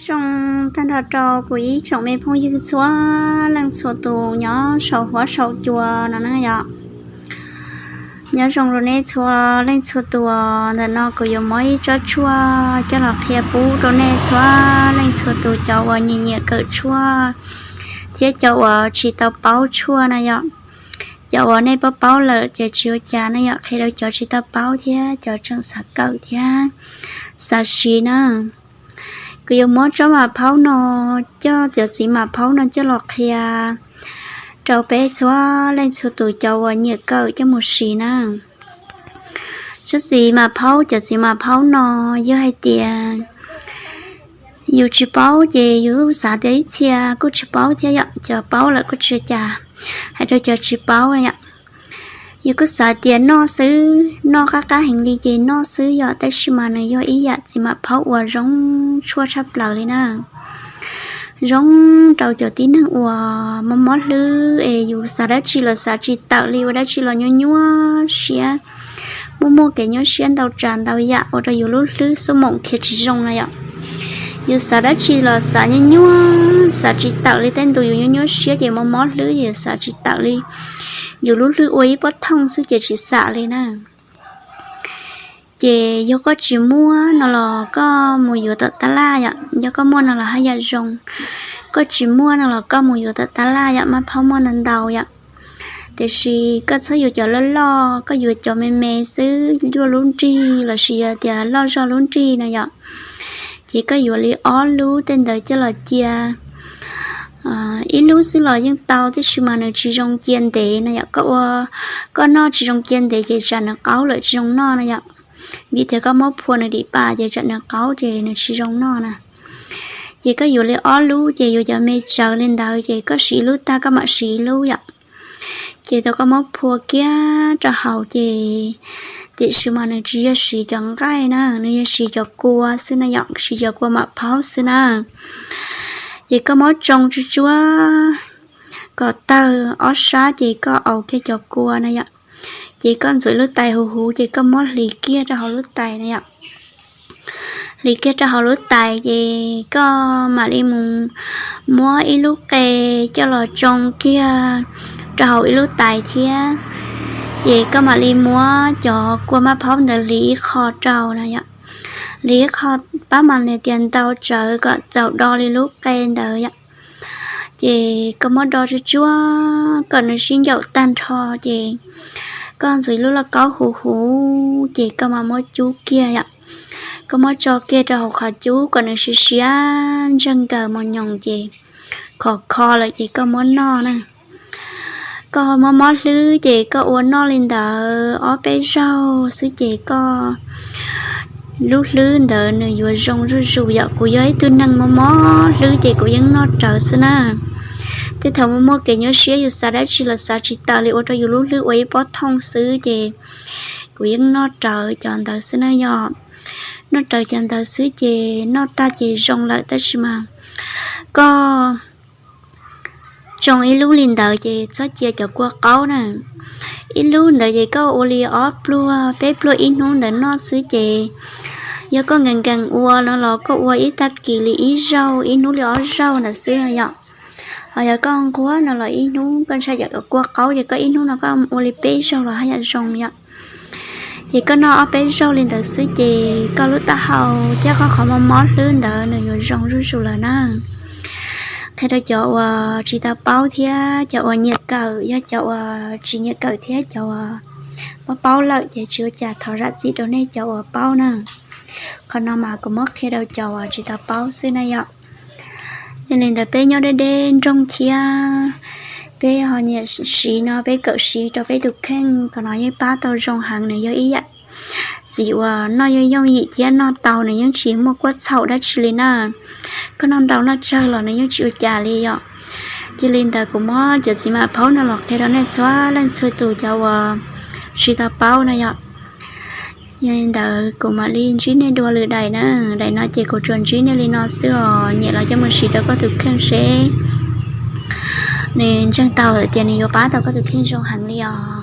Zoo tag nrho rau kuv ib tsoom me phooj ywg txhua leej txhua tus nyob saum huab saum cua no na yom. Nyob zoo rau nej txhua leej txhua tus. Ntawm no kuv yuav muab ib tsob tshuaj coj los qhia pub rau nej txhua leej txhua tus, cov uas nyiam nyiam kawm tshuaj thiab cov uas tsis tau paub tshuaj na yom. Cov uas nej paub paub lawm ces tsis ua cas na yom, qhia rau cov tsis tau paub thiab cov tseem xav kawm thiab xav siv na. Kuv yuav muab tsob mas phaub no coj, cov txiv mas phaub no coj los qhia rau peb txhua leej txhua tus cov uas nyiam kawm coj mus siv na. Tsob txiv mas phaub, cov txiv mas phaub no yog hais tias yus tsis paub ces yus xav tias ib txhia kuj tsis paub thiab yom, cov paub lawm kuj tsis ua cas. Hais rau cov tsis paub yom, yus kuj xav tias noj xwb, noj qab qab heev li ces noj xwb yom, tab sis mas nws yog ib yam txiv mas phaub uas zoo tshuaj tshaj plaws li na. Zoo rau cov tib neeg uas mob mob hlwb es yus xav dab tsi los xav tsis tawm li, ua dab tsi los nyuaj nyuaj siab, muaj muaj kev nyuaj siab ntau tsav ntau yam ua rau yus lub hlwb xuab moom khiav tsis zoo na yom. Yus xav dab tsi los xav nyuaj nyuaj, xav tsis tawm li, tej ntu yus nyuaj nyuaj siab ces mob mob hlwb yus xav tsis tawm li, yus lub hlwb ua ib pob thooj xwb ces tsis xam li na. Ces yog koj tsis muaj no los koj mus yuav tom tab laj yom, yog koj muaj no los haj yam zoo. Koj tsis muaj no los koj mus yuav tom tab laj yom, mab phaub muaj ntau ntau yom. Tiam sis koj txhob yuav cov loj loj, koj yuav cov me me xwb, luaj lub nrig lossis yog tias loj zog lub nrig na yom. Ces koj yuav li ob lub tej ntawd coj los cia. Ib lub xwb los yeej tau, tab sis mas nws tsis zoo cia ntev na yom. Koj ua, koj noj tsis zoo cia ntev ces tsam nws qaub lawm tsis zoo noj na yom. Vim tias koj muab phua nws dim pa ces tsam nws qaub ces nws tsis zoo noj na. Ces koj yuav li ob lub, ces yuav cov me tsawv li ntawd, ces koj siv ib lub tag koj mam siv ib lub yom. Ces tau koj muab phua kiag rau hauv ces tiam sis mas nws tsis yog siv cov nqaij na, nws yog siv cov kua xwb na yom, siv cov kua mam phaub xwb na. Ces koj muab tsoo tsuag tsuag kom tawg ob sab ces koj aus kiag cov kua na yom. Ces koj ntxuav lub tais huv huv ces koj muab hliv kiag rau hauv lub tais na yom. Hliv kiag rau hauv lub tais ces koj mam li mus muab ib lub qe coj los tsoo kiag rau hauv ib lub tais thiab. Ces koj mam li muab cov kua mab phaub ntawd hliv ib qho rau na yom. Hliv ib qho pab mam li tias ntau tsawv kom txaus do li lub qe ntawd yom. Ces koj muab do tsuag tsuag kom nws sib ncaum tag nrho ces koj ntxuav lub lauj kaub huv huv ces koj mam muab cub kiag yom. Koj muab tso kiag rau hauv qhov cub kom nws siav siav ntseg nkaws mos nyoos ces khov kho lawm ces koj muab noj na. Koj mob mob hlwb ces koj ua noj li ntawd ob peb zaug xwb ces koj lub hlwb ntawd nws yuav zoo zuj zus yom. Kuv yog ib tug neeg mob mob hlwb ces kuv yeej noj rawv xwb na. Tej thaum muaj muaj kev nyuaj siab yus xav dab tsi los xav tsis tawm li ua rau yus lub hlwb ua ib pob thooj xwb ces kuv yeej noj rawv cov ntawd xwb na yom. Noj rawv cov ntawd xwb ces noj tag ces zoo lawm tab sis mas koj tsoo ib lub li ntawd ces txhob cia cov kua qaub na. Ib lub ntawd ces koj ua li ob pluag peb pluag ib hnub ntawd noj xwb ces yog koj nkees nkees ua no los koj ua ib tag kis li ib zaug ib hnub li ob zaug ntawd xwb no yom. Ho yog koj nquag no los ib hnub koj ntshai cov kua qaub ces koj ib hnub no koj ua li peb zaug los haj yam zoo yom. Ces koj noj ob peb zaug li ntawd xwb ces koj lub taub hau thiab koj qhov mob mob hlwb ntawd nws yuav zoo zuj zus lawm na. Qhia rau cov uas tsis tau paub thiab cov uas nyiam kawm, yog cov uas tsis nyiam kawm thiab cov uas paub paub lawm ces tsis ua cas thov zam txim rau nej cov uas paub na. Qhov no mas kuv muab qhia rau cov uas tsis tau paub xwb na yom. Yog li ntawd peb nyob deb deb nroog thiab peb ho nyiam siv no peb kawm siv rau peb tus kheej, qhov no yeej pab tau zoo heev, nws yog ib yam txiv uas noj yooj yooj yim thiab noj tau nws yeej tsis muaj kuab txhaum dab tsi li na. Koj noj ntau noj tsawg los nws yeej tsis ua cas li yom. Cia li ntawd kuv muab cov txiv mam phaub no los qhia rau nej txhua leej txhua tus cov uas tsis tau paub na yom. Yog li ntawd kuv mam li ntsib nej dua lwm daim na. Daim no ces kuv tsuas ntsib nej li no xwb os, nyiam los coj mus siv rau koj tus kheej seb nws ntseeg tau tias nws yuav pab tau koj tus kheej zoo heev li os.